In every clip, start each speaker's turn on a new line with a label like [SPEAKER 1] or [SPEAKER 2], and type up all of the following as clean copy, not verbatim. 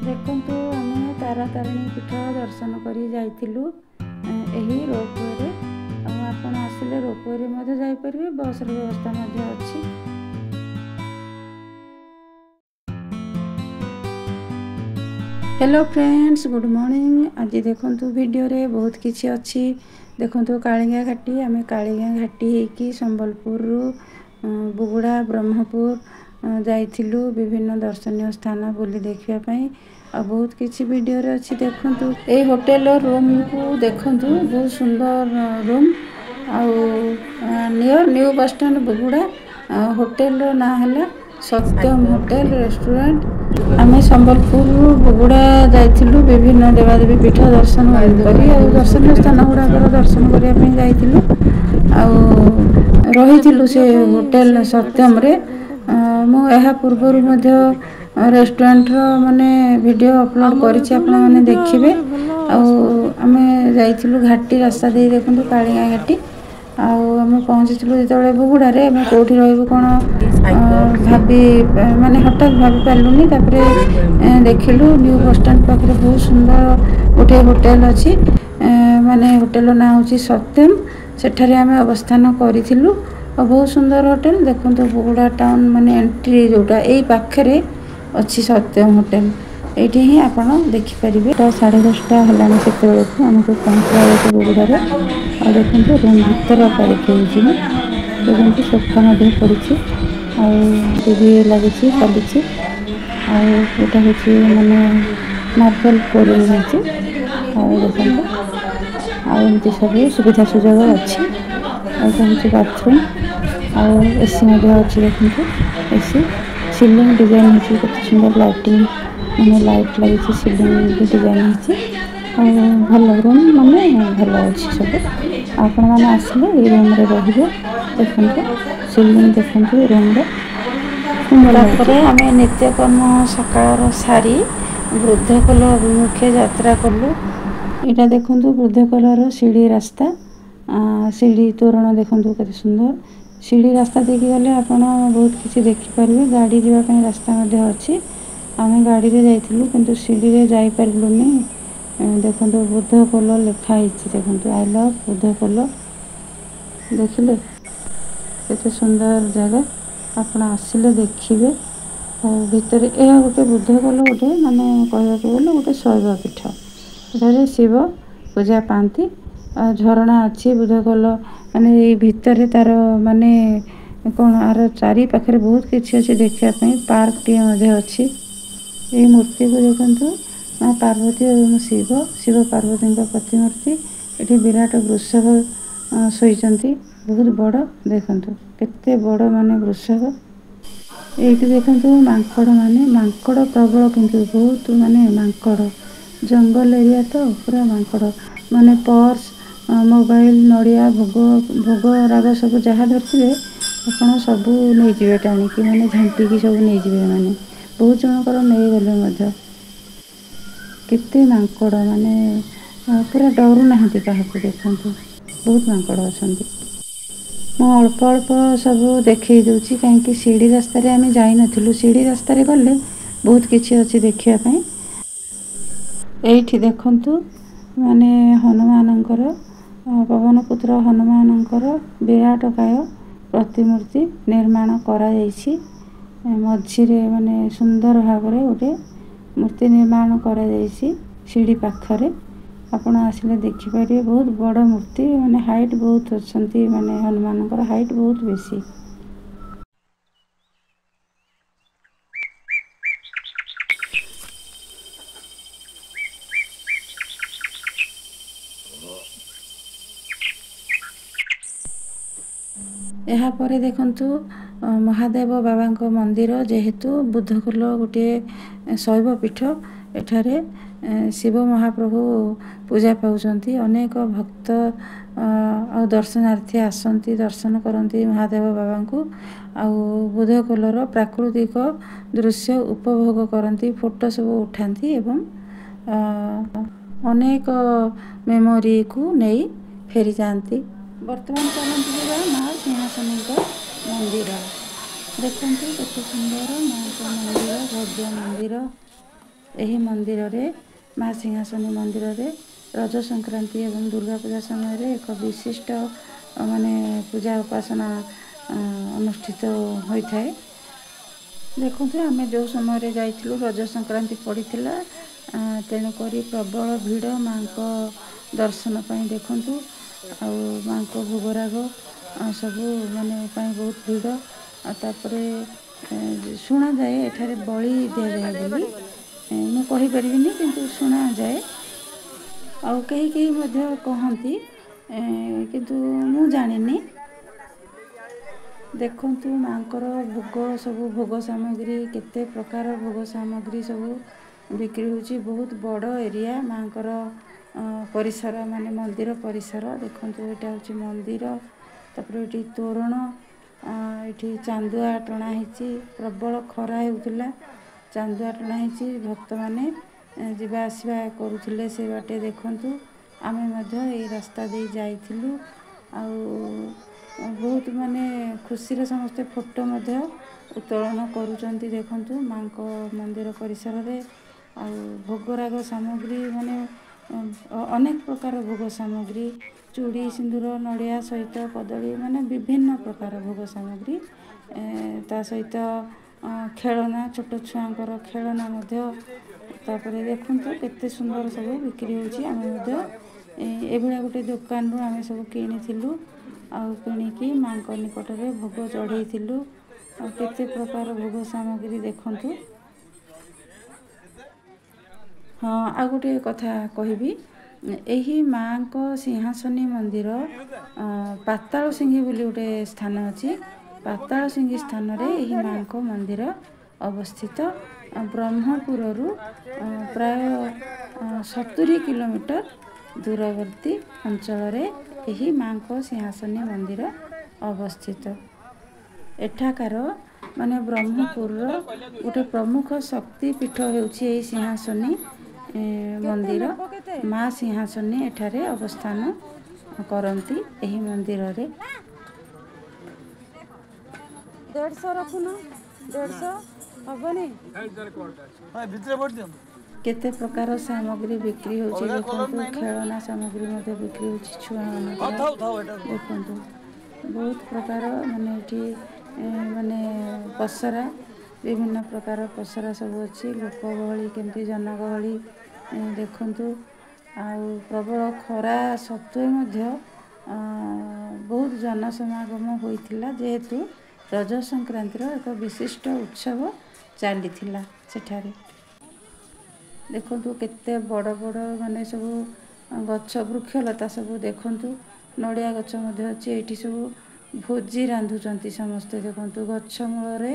[SPEAKER 1] ଦେଖନ୍ତୁ, ଆମେ ତାରାତାରିଣୀ ପୀଠ ଦର୍ଶନ କରି ଯାଇଥିଲୁ ଏହି ରୋପୱେରେ। ଆଉ ଆପଣ ଆସିଲେ ରୋପୱେରେ ମଧ୍ୟ ଯାଇପାରିବେ, ବସ୍ର ବ୍ୟବସ୍ଥା ମଧ୍ୟ ଅଛି। Hello friends, good morning. ଆଜି ଦେଖନ୍ତୁ, ଭିଡ଼ିଓରେ ବହୁତ କିଛି ଅଛି। ଦେଖନ୍ତୁ, କାଳିଙ୍ଗା ଘାଟି, ଆମେ କାଳିଙ୍ଗା ଘାଟି ହେଇକି ସମ୍ବଲପୁରରୁ ବୁଗୁଡ଼ା, ବ୍ରହ୍ମପୁର ଯାଇଥିଲୁ ବିଭିନ୍ନ ଦର୍ଶନୀୟ ସ୍ଥାନ ବୁଲି ଦେଖିବା ପାଇଁ। ଆଉ ବହୁତ କିଛି ଭିଡ଼ିଓରେ ଅଛି, ଦେଖନ୍ତୁ। ଏଇ ହୋଟେଲର ରୁମ୍କୁ ଦେଖନ୍ତୁ, ବହୁତ ସୁନ୍ଦର ରୁମ୍ ଆଉ ନିୟର ନ୍ୟୁ ବସଷ୍ଟାଣ୍ଡ ବୁଗୁଡ଼ା। ହୋଟେଲର ନାଁ ହେଲା ସତ୍ୟମ ହୋଟେଲ ରେଷ୍ଟୁରାଣ୍ଟ। ଆମେ ସମ୍ବଲପୁରରୁ ବୁଗୁଡ଼ା ଯାଇଥିଲୁ ବିଭିନ୍ନ ଦେବାଦେବୀ ପୀଠ ଦର୍ଶନ କରି ଆଉ ଦର୍ଶନୀୟ ସ୍ଥାନ ଗୁଡ଼ାକର ଦର୍ଶନ କରିବା ପାଇଁ ଯାଇଥିଲୁ। ଆଉ ରହିଥିଲୁ ସେ ହୋଟେଲ ସତ୍ୟମରେ। ମୁଁ ଏହା ପୂର୍ବରୁ ମଧ୍ୟ ରେଷ୍ଟୁରାଣ୍ଟର ମାନେ ଭିଡ଼ିଓ ଅପଲୋଡ଼ କରିଛି, ଆପଣମାନେ ଦେଖିବେ। ଆଉ ଆମେ ଯାଇଥିଲୁ ଘାଟି ରାସ୍ତା ଦେଇ, ଦେଖନ୍ତୁ କାଳିଙ୍ଗା ଘାଟି। ଆଉ ଆମେ ପହଞ୍ଚିଥିଲୁ ଯେତେବେଳେ ବୁଗୁଡ଼ାରେ, ଆମେ କେଉଁଠି ରହିବୁ କ'ଣ ଭାବି ମାନେ ହଠାତ୍ ଭାବି ପାରିଲୁନି। ତାପରେ ଦେଖିଲୁ ନ୍ୟୁ ବସଷ୍ଟାଣ୍ଡ ପାଖରେ ବହୁତ ସୁନ୍ଦର ଗୋଟିଏ ହୋଟେଲ ଅଛି, ମାନେ ହୋଟେଲର ନାଁ ହେଉଛି ସତ୍ୟମ। ସେଠାରେ ଆମେ ଅବସ୍ଥାନ କରିଥିଲୁ ଆଉ ବହୁତ ସୁନ୍ଦର ହୋଟେଲ। ଦେଖନ୍ତୁ, ବୁଗୁଡ଼ା ଟାଉନ୍ ମାନେ ଏଣ୍ଟ୍ରି ଯେଉଁଟା, ଏଇ ପାଖରେ ଅଛି ସତ୍ୟମ ହୋଟେଲ। ଏଇଠି ହିଁ ଆପଣ ଦେଖିପାରିବେ। 10:30 ହେଲାଣି ସେତେବେଳକୁ ଆମକୁ ପହଞ୍ଚିଲା ବେଳକୁ ବୁଗୁଡ଼ାରେ। ଆଉ ଦେଖନ୍ତୁ, ରୁମ୍ ଭିତରଟା ଦେଖେଇଛି ମୁଁ। ଦେଖନ୍ତୁ, ସୋଫା ମଧ୍ୟ ପଡ଼ିଛି ଆଉ ଟିଭି ଲାଗିଛି, ଚାଲିଛି। ଆଉ ଏଇଟା ହେଉଛି ମାନେ ମାର୍ବଲ ଫ୍ଲୋରିଂ ହେଇଛି। ଆଉ ଦେଖନ୍ତୁ, ଆଉ ଏମିତି ସବୁ ସୁବିଧା ସୁଯୋଗ ଅଛି। ଆଉ ଏଇଟା ହେଉଛି ବାଥରୁମ୍ ଆଉ ଏସି ମଧ୍ୟ ଅଛି। ଦେଖନ୍ତୁ, ଏସି ସିଲିଂ ଡିଜାଇନ୍ ହେଇଛି, କେତେ ସୁନ୍ଦର ଲାଇଟିଂ, ମାନେ ଲାଇଟ୍ ଲାଗିଛି, ସିଲିଂ ବି ଡିଜାଇନ୍ ହେଇଛି। ଆଉ ଭଲ ରୁମ୍, ମାନେ ଭଲ ଅଛି ସବୁ। ଆପଣମାନେ ଆସିଲେ ଏଇ ରୁମ୍ରେ ରହିବେ। ଦେଖନ୍ତୁ, ସିଲିଂ ଦେଖନ୍ତୁ ରୁମ୍ରେ। ତାପରେ ଆମେ ନିତ୍ୟକର୍ମ ସକାଳର ସାରି ବୃଦ୍ଧଖୋଲ ଅଭିମୁଖେ ଯାତ୍ରା କଲୁ। ଏଇଟା ଦେଖନ୍ତୁ, ବୃଦ୍ଧଖୋଲର ସିଢ଼ି ରାସ୍ତା, ସିଢ଼ି ତୋରଣ ଦେଖନ୍ତୁ କେତେ ସୁନ୍ଦର। ସିଢ଼ି ରାସ୍ତା ଦେଇକି ଗଲେ ଆପଣ ବହୁତ କିଛି ଦେଖିପାରିବେ। ଗାଡ଼ି ଯିବା ପାଇଁ ରାସ୍ତା ମଧ୍ୟ ଅଛି। ଆମେ ଗାଡ଼ିରେ ଯାଇଥିଲୁ, କିନ୍ତୁ ସିଢ଼ିରେ ଯାଇପାରିଲୁନି। ଦେଖନ୍ତୁ, ବୁଦ୍ଧଖୋଲ ଲେଖା ହେଇଛି। ଦେଖନ୍ତୁ, I love Buddhakhola. ଦେଖିଲେ କେତେ ସୁନ୍ଦର ଜାଗା, ଆପଣ ଆସିଲେ ଦେଖିବେ। ଆଉ ଭିତରେ ଏହା ଗୋଟେ ବୁଦ୍ଧଖୋଲ, ଗୋଟେ ମାନେ କହିବାକୁ ଗଲେ ଗୋଟେ ଶୈବ ପୀଠ। ଏଠାରେ ଶିବ ପୂଜା ପାଆନ୍ତି। ଆଉ ଝରଣା ଅଛି ବୁଦ୍ଧଖୋଲ ମାନେ ଏଇ ଭିତରେ ତାର ମାନେ କ'ଣ ଆର ଚାରି ପାଖରେ ବହୁତ କିଛି ଅଛି ଦେଖିବା ପାଇଁ। ପାର୍କଟିଏ ମଧ୍ୟ ଅଛି। ଏଇ ମୂର୍ତ୍ତିକୁ ଦେଖନ୍ତୁ, ମା ପାର୍ବତୀ ଏବଂ ଶିବ, ଶିବ ପାର୍ବତୀଙ୍କ ପ୍ରତିମୂର୍ତ୍ତି। ଏଠି ବିରାଟ ବୃଷଭ ଶୋଇଛନ୍ତି, ବହୁତ ବଡ଼। ଦେଖନ୍ତୁ କେତେ ବଡ଼ ମାନେ ବୃଷଭ। ଏଇଠି ଦେଖନ୍ତୁ ମାଙ୍କଡ଼, ମାନେ ମାଙ୍କଡ଼ ପ୍ରବଳ, କିନ୍ତୁ ବହୁତ ମାନେ ମାଙ୍କଡ଼। ଜଙ୍ଗଲ ଏରିଆ ତ ପୁରା ମାଙ୍କଡ଼, ମାନେ ପର୍ସ, ମୋବାଇଲ, ନଡ଼ିଆ, ଭୋଗ, ଭୋଗ ରାଗ ସବୁ ଯାହା ଧରିଥିବେ ଆପଣ ସବୁ ନେଇଯିବେ ଟାଣିକି, ମାନେ ଝାମ୍ପିକି ସବୁ ନେଇଯିବେ। ମାନେ ବହୁତ ଜଣଙ୍କର ନେଇଗଲେ ମଧ୍ୟ। କେତେ ମାଙ୍କଡ଼, ମାନେ ପୁରା ଡରୁ ନାହାନ୍ତି କାହାକୁ। ଦେଖନ୍ତୁ, ବହୁତ ମାଙ୍କଡ଼ ଅଛନ୍ତି। ମୁଁ ଅଳ୍ପ ଅଳ୍ପ ସବୁ ଦେଖେଇ ଦେଉଛି, କାହିଁକି ସିଢ଼ି ରାସ୍ତାରେ ଆମେ ଯାଇନଥିଲୁ। ସିଢ଼ି ରାସ୍ତାରେ ଗଲେ ବହୁତ କିଛି ଅଛି ଦେଖିବା ପାଇଁ। ଏଇଠି ଦେଖନ୍ତୁ, ମାନେ ହନୁମାନଙ୍କର, ପବନ ପୁତ୍ର ହନୁମାନଙ୍କର ବିରାଟକାୟ ପ୍ରତିମୂର୍ତ୍ତି ନିର୍ମାଣ କରାଯାଇଛି। ମଝିରେ ମାନେ ସୁନ୍ଦର ଭାବରେ ଗୋଟେ ମୂର୍ତ୍ତି ନିର୍ମାଣ କରାଯାଇଛି ସିଢ଼ି ପାଖରେ। ଆପଣ ଆସିଲେ ଦେଖିପାରିବେ, ବହୁତ ବଡ଼ ମୂର୍ତ୍ତି, ମାନେ ହାଇଟ୍ ବହୁତ ଅଛନ୍ତି, ମାନେ ହନୁମାନଙ୍କର ହାଇଟ୍ ବହୁତ ବେଶୀ। ଏହାପରେ ଦେଖନ୍ତୁ ମହାଦେବ ବାବାଙ୍କ ମନ୍ଦିର। ଯେହେତୁ ବୁଦ୍ଧଖୋଲ ଗୋଟିଏ ଶୈବ ପୀଠ, ଏଠାରେ ଶିବ ମହାପ୍ରଭୁ ପୂଜା ପାଉଛନ୍ତି। ଅନେକ ଭକ୍ତ ଆଉ ଦର୍ଶନାର୍ଥୀ ଆସନ୍ତି, ଦର୍ଶନ କରନ୍ତି ମହାଦେବ ବାବାଙ୍କୁ ଆଉ ବୁଦ୍ଧଖୋଲର ପ୍ରାକୃତିକ ଦୃଶ୍ୟ ଉପଭୋଗ କରନ୍ତି, ଫଟୋ ସବୁ ଉଠାନ୍ତି ଏବଂ ଅନେକ ମେମୋରିକୁ ନେଇ ଫେରିଯାଆନ୍ତି। ବର୍ତ୍ତମାନ ଚାଲନ୍ତୁ ଯିବା ମା ସିଂହାସନୀଙ୍କ ମନ୍ଦିର। ଦେଖନ୍ତୁ କେତେ ସୁନ୍ଦର ମାଙ୍କ ମନ୍ଦିର, ଭବ୍ୟ ମନ୍ଦିର। ଏହି ମନ୍ଦିରରେ, ମା ସିଂହାସନୀ ମନ୍ଦିରରେ ରଜ ସଂକ୍ରାନ୍ତି ଏବଂ ଦୁର୍ଗା ପୂଜା ସମୟରେ ଏକ ବିଶିଷ୍ଟ ମାନେ ପୂଜା ଉପାସନା ଅନୁଷ୍ଠିତ ହୋଇଥାଏ। ଦେଖନ୍ତୁ, ଆମେ ଯେଉଁ ସମୟରେ ଯାଇଥିଲୁ ରଜ ସଂକ୍ରାନ୍ତି ପଡ଼ିଥିଲା, ତେଣୁକରି ପ୍ରବଳ ଭିଡ଼ ମା'ଙ୍କ ଦର୍ଶନ ପାଇଁ। ଦେଖନ୍ତୁ, ଆଉ ମା'ଙ୍କ ଭୋଗରାଗ ସବୁ ମାନେ ପାଇଁ ବହୁତ ଭିଡ଼। ଆଉ ତାପରେ ଶୁଣାଯାଏ ଏଠାରେ ବଳି ଦିଆଯାଏ ବୋଲି, ମୁଁ କହିପାରିବିନି, କିନ୍ତୁ ଶୁଣାଯାଏ ଆଉ କେହି କେହି ମଧ୍ୟ କହନ୍ତି, କିନ୍ତୁ ମୁଁ ଜାଣିନି। ଦେଖନ୍ତୁ, ମା'ଙ୍କର ଭୋଗ ସବୁ, ଭୋଗ ସାମଗ୍ରୀ, କେତେ ପ୍ରକାର ଭୋଗ ସାମଗ୍ରୀ ସବୁ ବିକ୍ରି ହେଉଛି। ବହୁତ ବଡ଼ ଏରିଆ ମା'ଙ୍କର ପରିସର, ମାନେ ମନ୍ଦିର ପରିସର। ଦେଖନ୍ତୁ, ଏଇଟା ହେଉଛି ମନ୍ଦିର। ତାପରେ ଏଠି ତୋରଣ, ଏଠି ଚାନ୍ଦୁଆ ଟଣା ହେଇଛି। ପ୍ରବଳ ଖରା ହେଉଥିଲା, ଚାନ୍ଦୁଆ ଟଣା ହେଇଛି। ଭକ୍ତମାନେ ଯିବା ଆସିବା କରୁଥିଲେ ସେ ବାଟେ। ଦେଖନ୍ତୁ, ଆମେ ମଧ୍ୟ ଏଇ ରାସ୍ତା ଦେଇ ଯାଇଥିଲୁ ଆଉ ବହୁତ ମାନେ ଖୁସିରେ ସମସ୍ତେ ଫଟୋ ମଧ୍ୟ ଉତ୍ତୋଳନ କରୁଛନ୍ତି। ଦେଖନ୍ତୁ, ମା'ଙ୍କ ମନ୍ଦିର ପରିସରରେ ଆଉ ଭୋଗରାଗ ସାମଗ୍ରୀ, ମାନେ ଅନେକ ପ୍ରକାର ଭୋଗ ସାମଗ୍ରୀ, ଚୁଡ଼ି, ସିନ୍ଦୁର, ନଡ଼ିଆ ସହିତ କଦଳୀ, ମାନେ ବିଭିନ୍ନ ପ୍ରକାର ଭୋଗ ସାମଗ୍ରୀ, ତା ସହିତ ଖେଳନା, ଛୋଟ ଛୁଆଙ୍କର ଖେଳନା ମଧ୍ୟ। ତାପରେ ଦେଖନ୍ତୁ, କେତେ ସୁନ୍ଦର ସବୁ ବିକ୍ରି ହେଉଛି। ଆମେ ମଧ୍ୟ ଏଭଳିଆ ଗୋଟେ ଦୋକାନରୁ ଆମେ ସବୁ କିଣିଥିଲୁ ଆଉ କିଣିକି ମା'ଙ୍କ ନିକଟରେ ଭୋଗ ଚଢ଼େଇଥିଲୁ। ଆଉ କେତେ ପ୍ରକାର ଭୋଗ ସାମଗ୍ରୀ ଦେଖନ୍ତୁ। ହଁ, ଆଉ ଗୋଟିଏ କଥା କହିବି, ଏହି ମା'ଙ୍କ ସିଂହାସନୀ ମନ୍ଦିର ପାତାଳ ସିଂହୀ ବୋଲି ଗୋଟେ ସ୍ଥାନ ଅଛି। ପାତାଳ ସିଂହୀ ସ୍ଥାନରେ ଏହି ମା'ଙ୍କ ମନ୍ଦିର ଅବସ୍ଥିତ। ବ୍ରହ୍ମପୁରରୁ ପ୍ରାୟ 70 କିଲୋମିଟର ଦୂରବର୍ତ୍ତୀ ଅଞ୍ଚଳରେ ଏହି ମା'ଙ୍କ ସିଂହାସନୀ ମନ୍ଦିର ଅବସ୍ଥିତ। ଏଠାକାର ମାନେ ବ୍ରହ୍ମପୁରର ଗୋଟେ ପ୍ରମୁଖ ଶକ୍ତି ପୀଠ ହେଉଛି ଏହି ସିଂହାସନୀ ମନ୍ଦିର। ମା ସିଂହାସନୀ ଏଠାରେ ଅବସ୍ଥାନ କରନ୍ତି ଏହି ମନ୍ଦିରରେ।
[SPEAKER 2] 150 ରଖୁନ, 150 ହବନି?
[SPEAKER 1] କେତେ ପ୍ରକାର ସାମଗ୍ରୀ ବିକ୍ରି ହେଉଛି ଦେଖନ୍ତୁ। ଖେଳନା ସାମଗ୍ରୀ ମଧ୍ୟ ବିକ୍ରି ହେଉଛି ଛୁଆମାନଙ୍କର। ଦେଖନ୍ତୁ, ବହୁତ ପ୍ରକାର ମାନେ ଏଠି ମାନେ ପସରା, ବିଭିନ୍ନ ପ୍ରକାର ପସରା ସବୁ ଅଛି। ଲୋକ ଗହଳି କେମିତି, ଜନଗହଳି ଦେଖନ୍ତୁ। ଆଉ ପ୍ରବଳ ଖରା ସତ୍ତ୍ୱେ ମଧ୍ୟ ବହୁତ ଜନସମାଗମ ହୋଇଥିଲା, ଯେହେତୁ ରଜ ସଂକ୍ରାନ୍ତିର ଏକ ବିଶିଷ୍ଟ ଉତ୍ସବ ଚାଲିଥିଲା ସେଠାରେ। ଦେଖନ୍ତୁ, କେତେ ବଡ଼ ବଡ଼ ମାନେ ସବୁ ଗଛ, ବୃକ୍ଷଲତା ସବୁ ଦେଖନ୍ତୁ। ନଡ଼ିଆ ଗଛ ମଧ୍ୟ ଅଛି। ଏଇଠି ସବୁ ଭୋଜି ରାନ୍ଧୁଛନ୍ତି ସମସ୍ତେ। ଦେଖନ୍ତୁ, ଗଛ ମୂଳରେ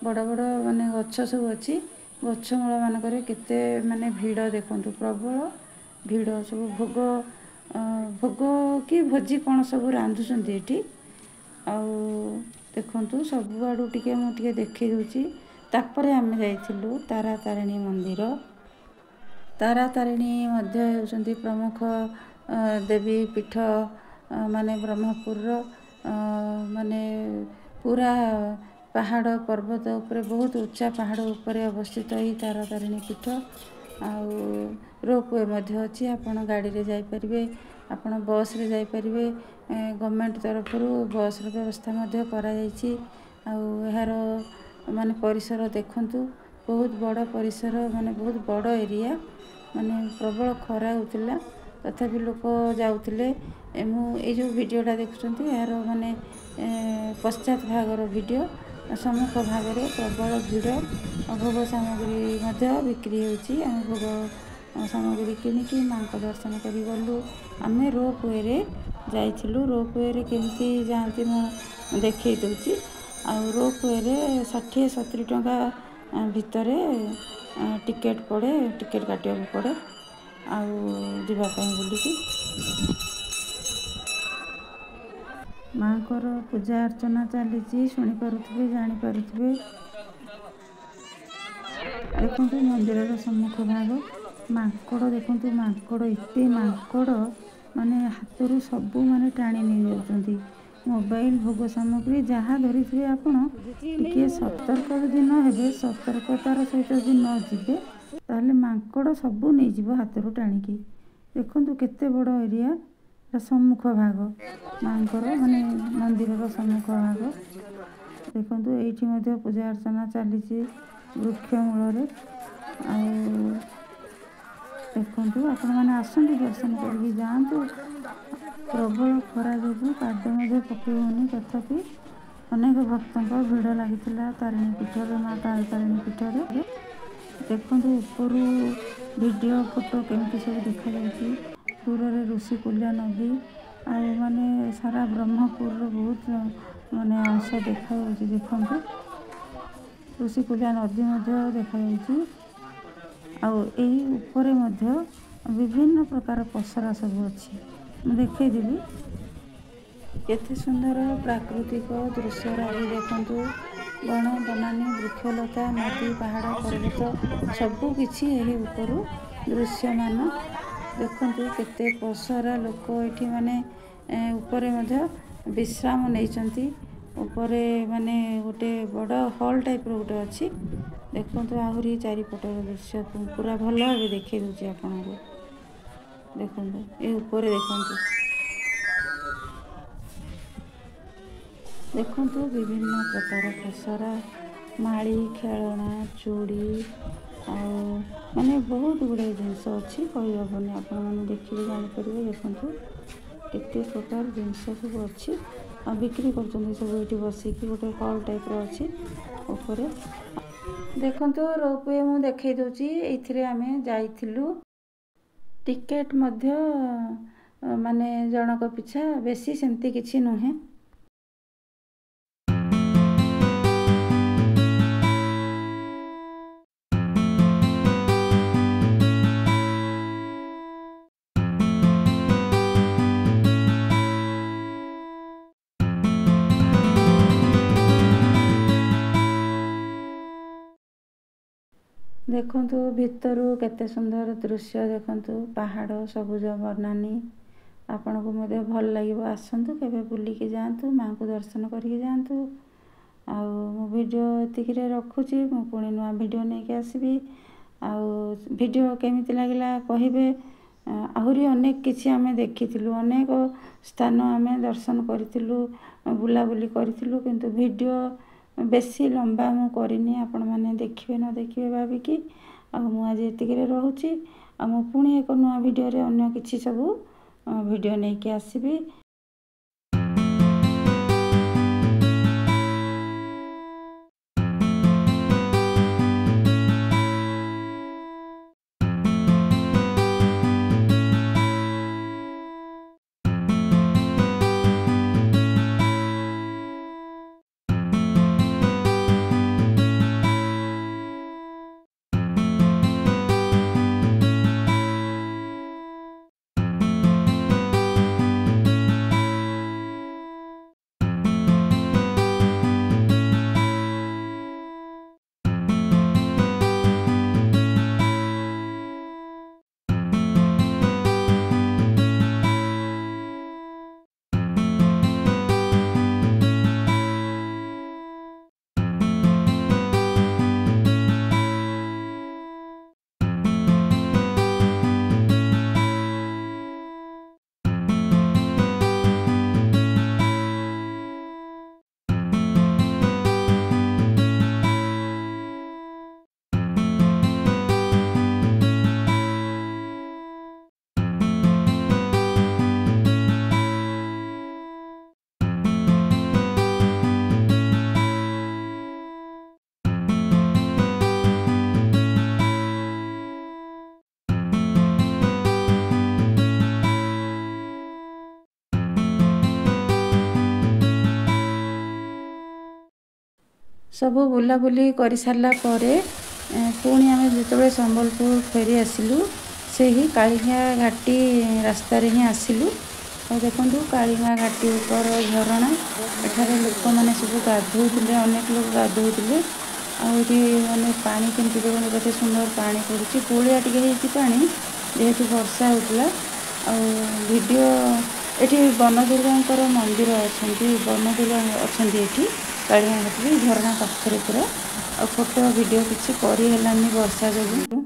[SPEAKER 1] ବଡ଼ ବଡ଼ ମାନେ ଗଛ ସବୁ ଅଛି। ଗଛ ମୂଳ ମାନଙ୍କରେ କେତେ ମାନେ ଭିଡ଼ ଦେଖନ୍ତୁ, ପ୍ରବଳ ଭିଡ଼। ସବୁ ଭୋଗ କି ଭୋଜି କ'ଣ ସବୁ ରାନ୍ଧୁଛନ୍ତି ଏଠି। ଆଉ ଦେଖନ୍ତୁ, ସବୁଆଡ଼ୁ ଟିକେ ମୁଁ ଟିକେ ଦେଖେଇ ଦେଉଛି। ତାପରେ ଆମେ ଯାଇଥିଲୁ ତାରା ତାରିଣୀ ମନ୍ଦିର। ତାରା ତାରିଣୀ ମଧ୍ୟ ହେଉଛନ୍ତି ପ୍ରମୁଖ ଦେବୀ ପୀଠ, ମାନେ ବ୍ରହ୍ମପୁରର, ମାନେ ପୁରା ପାହାଡ଼ ପର୍ବତ ଉପରେ, ବହୁତ ଉଚ୍ଚା ପାହାଡ଼ ଉପରେ ଅବସ୍ଥିତ ଏହି ତାରା ତାରିଣୀ ପୀଠ। ଆଉ ରୋପୱେ ମଧ୍ୟ ଅଛି। ଆପଣ ଗାଡ଼ିରେ ଯାଇପାରିବେ, ଆପଣ ବସ୍ରେ ଯାଇପାରିବେ। ଗଭର୍ଣ୍ଣମେଣ୍ଟ ତରଫରୁ ବସ୍ର ବ୍ୟବସ୍ଥା ମଧ୍ୟ କରାଯାଇଛି। ଆଉ ଏହାର ମାନେ ପରିସର ଦେଖନ୍ତୁ, ବହୁତ ବଡ଼ ପରିସର, ମାନେ ବହୁତ ବଡ଼ ଏରିଆ। ମାନେ ପ୍ରବଳ ଖରା ହେଉଥିଲା, ତଥାପି ଲୋକ ଯାଉଥିଲେ। ମୁଁ ଏଇ ଯେଉଁ ଭିଡ଼ିଓଟା ଦେଖୁଛନ୍ତି, ଏହାର ମାନେ ପଶ୍ଚାତ ଭାଗର ଭିଡ଼ିଓ। ସମ୍ମୁଖ ଭାଗରେ ପ୍ରବଳ ଭିଡ଼। ଭୋଗ ସାମଗ୍ରୀ ମଧ୍ୟ ବିକ୍ରି ହେଉଛି। ଆମେ ଭୋଗ ସାମଗ୍ରୀ କିଣିକି ମା'ଙ୍କ ଦର୍ଶନ କରି ଗଲୁ। ଆମେ ରୋପୱେରେ ଯାଇଥିଲୁ। ରୋପୱେରେ କେମିତି ଯାଆନ୍ତି ମୁଁ ଦେଖେଇ ଦେଉଛି। ଆଉ ରୋପୱେରେ 60 70 ଟଙ୍କା ଭିତରେ ଟିକେଟ୍ ପଡ଼େ, ଟିକେଟ୍ କାଟିବାକୁ ପଡ଼େ ଆଉ ଯିବା ପାଇଁ ବୁଲିକି। ମା'ଙ୍କର ପୂଜା ଅର୍ଚ୍ଚନା ଚାଲିଛି, ଶୁଣିପାରୁଥିବେ, ଜାଣିପାରୁଥିବେ। ଦେଖନ୍ତୁ ମନ୍ଦିରର ସମ୍ମୁଖ ଭାଗ। ମାଙ୍କଡ଼ ଦେଖନ୍ତୁ, ମାଙ୍କଡ଼, ଏତେ ମାଙ୍କଡ଼, ମାନେ ହାତରୁ ସବୁ ମାନେ ଟାଣି ନେଇଯାଉଛନ୍ତି, ମୋବାଇଲ, ଭୋଗ ସାମଗ୍ରୀ ଯାହା ଧରିଥିବେ ଆପଣ। ଟିକିଏ ସତର୍କ ଯଦି ନ ହେବେ, ସତର୍କତାର ସହିତ ଯଦି ନ ଯିବେ, ତାହେଲେ ମାଙ୍କଡ଼ ସବୁ ନେଇଯିବ ହାତରୁ ଟାଣିକି। ଦେଖନ୍ତୁ କେତେ ବଡ଼ ଏରିଆ। ଏଟା ସମ୍ମୁଖ ଭାଗ ମାଙ୍କର, ମାନେ ମନ୍ଦିରର ସମ୍ମୁଖ ଭାଗ। ଦେଖନ୍ତୁ ଏଇଠି ମଧ୍ୟ ପୂଜା ଅର୍ଚ୍ଚନା ଚାଲିଛି ବୃକ୍ଷ ମୂଳରେ। ଆଉ ଦେଖନ୍ତୁ, ଆପଣମାନେ ଆସନ୍ତୁ, ଦର୍ଶନ କରିକି ଯାଆନ୍ତୁ। ପ୍ରବଳ ଖରା ଯୋଗୁଁ ପାଦ ମଧ୍ୟ ପକାଇ ହେଉନି, ତଥାପି ଅନେକ ଭକ୍ତଙ୍କ ଭିଡ଼ ଲାଗିଥିଲା ତାରିଣୀ ପୀଠରେ, ମା ତାରିଣୀ ପୀଠରେ। ଦେଖନ୍ତୁ ଉପରୁ ଭିଡ଼ିଓ ଫଟୋ କେମିତି ସବୁ ଦେଖାଯାଉଛି। ଦୂରରେ ଋଷିକୁଲ୍ୟା ନଦୀ ଆଉ ମାନେ ସାରା ବ୍ରହ୍ମପୁରର ବହୁତ ମାନେ ଅଂଶ ଦେଖାଯାଉଛି। ଦେଖନ୍ତୁ, ଋଷିକୁଲ୍ୟା ନଦୀ ମଧ୍ୟ ଦେଖାଯାଉଛି। ଆଉ ଏଇ ଉପରେ ମଧ୍ୟ ବିଭିନ୍ନ ପ୍ରକାର ପସରା ସବୁ ଅଛି, ମୁଁ ଦେଖେଇଦେବି। କେତେ ସୁନ୍ଦର ପ୍ରାକୃତିକ ଦୃଶ୍ୟ ରାଜି। ଦେଖନ୍ତୁ, ବଣ ବନାନୀ, ବୃକ୍ଷଲତା, ନଦୀ, ପାହାଡ଼, ପର୍ବତ ସବୁ କିଛି ଏହି ଉପରୁ ଦୃଶ୍ୟମାନ। ଦେଖନ୍ତୁ କେତେ ପସରା, ଲୋକ ଏଠି ମାନେ ଉପରେ ମଧ୍ୟ ବିଶ୍ରାମ ନେଇଛନ୍ତି। ଉପରେ ମାନେ ଗୋଟେ ବଡ଼ ହଲ୍ ଟାଇପ୍ର ଗୋଟେ ଅଛି। ଦେଖନ୍ତୁ, ଆହୁରି ଚାରିପଟର ଦୃଶ୍ୟ ପୁରା ଭଲ ଭାବେ ଦେଖେଇ ଦେଉଛି ଆପଣଙ୍କୁ। ଦେଖନ୍ତୁ, ଏ ଉପରେ ଦେଖନ୍ତୁ। ଦେଖନ୍ତୁ ବିଭିନ୍ନ ପ୍ରକାର ପସରା, ମାଳି, ଖେଳଣା, ଚୁଡ଼ି ଆଉ ମାନେ ବହୁତ ଗୁଡ଼ିଏ ଜିନିଷ ଅଛି, କହିହେବନି। ଆପଣମାନେ ଦେଖିଲେ ଜାଣିପାରିବେ। ଦେଖନ୍ତୁ କେତେ ପ୍ରକାର ଜିନିଷ ସବୁ ଅଛି ଆଉ ବିକ୍ରି କରୁଛନ୍ତି ସବୁ ଏଇଠି ବସିକି। ଗୋଟେ ହଲ୍ ଟାଇପ୍ର ଅଛି ଉପରେ। ଦେଖନ୍ତୁ, ରୋପୱେ ମୁଁ ଦେଖେଇ ଦେଉଛି। ଏଇଥିରେ ଆମେ ଯାଇଥିଲୁ। ଟିକେଟ୍ ମଧ୍ୟ ମାନେ ଜଣଙ୍କ ପିଛା ବେଶୀ ସେମିତି କିଛି ନୁହେଁ। ଦେଖନ୍ତୁ ଭିତରୁ କେତେ ସୁନ୍ଦର ଦୃଶ୍ୟ। ଦେଖନ୍ତୁ ପାହାଡ଼, ସବୁଜ ବନାନୀ, ଆପଣଙ୍କୁ ମଧ୍ୟ ଭଲ ଲାଗିବ। ଆସନ୍ତୁ କେବେ ବୁଲିକି ଯାଆନ୍ତୁ, ମାଆଙ୍କୁ ଦର୍ଶନ କରିକି ଯାଆନ୍ତୁ। ଆଉ ମୁଁ ଭିଡ଼ିଓ ଏତିକିରେ ରଖୁଛି। ମୁଁ ପୁଣି ନୂଆ ଭିଡ଼ିଓ ନେଇକି ଆସିବି। ଆଉ ଭିଡ଼ିଓ କେମିତି ଲାଗିଲା କହିବେ। ଆହୁରି ଅନେକ କିଛି ଆମେ ଦେଖିଥିଲୁ, ଅନେକ ସ୍ଥାନ ଆମେ ଦର୍ଶନ କରିଥିଲୁ, ବୁଲାବୁଲି କରିଥିଲୁ, କିନ୍ତୁ ଭିଡ଼ିଓ ବେଶୀ ଲମ୍ବା ମୁଁ କରିନି, ଆପଣମାନେ ଦେଖିବେ ନ ଦେଖିବେ ଭାବିକି। ଆଉ ମୁଁ ଆଜି ଏତିକିରେ ରହୁଛି। ଆଉ ମୁଁ ପୁଣି ଏକ ନୂଆ ଭିଡ଼ିଓରେ ଅନ୍ୟ କିଛି ସବୁ ଭିଡ଼ିଓ ନେଇକି ଆସିବି। ସବୁ ବୁଲାବୁଲି କରିସାରିଲା ପରେ ପୁଣି ଆମେ ଯେତେବେଳେ ସମ୍ବଲପୁର ଫେରି ଆସିଲୁ, ସେହି କାଳିଙ୍ଗା ଘାଟି ରାସ୍ତାରେ ହିଁ ଆସିଲୁ। ଆଉ ଦେଖନ୍ତୁ କାଳିଙ୍ଗା ଘାଟି ଉପର ଝରଣା। ଏଠାରେ ଲୋକମାନେ ସବୁ ଗାଧୋଉଥିଲେ, ଅନେକ ଲୋକ ଗାଧୋଉଥିଲେ। ଆଉ ଏଠି ମାନେ ପାଣି କେମିତି ଦେଖନ୍ତୁ, କେତେ ସୁନ୍ଦର ପାଣି ପଡ଼ୁଛି। ଗୋଳିଆ ଟିକେ ହେଇଛି ପାଣି, ଯେହେତୁ ବର୍ଷା ହେଉଥିଲା। ଆଉ ଭିଡ଼ିଓ ଏଠି ବନଦୁର୍ଗାଙ୍କର ମନ୍ଦିର ଅଛନ୍ତି, ବନଦୁର୍ଗା ଅଛନ୍ତି ଏଠି କାଳିଙ୍ଗା ଘାଟିରେ, ଝରଣା ପାଖରେ ପୁରା। ଆଉ ଫଟୋ ଭିଡ଼ିଓ କିଛି କରିହେଲାନି ବର୍ଷା ଯୋଗୁଁ।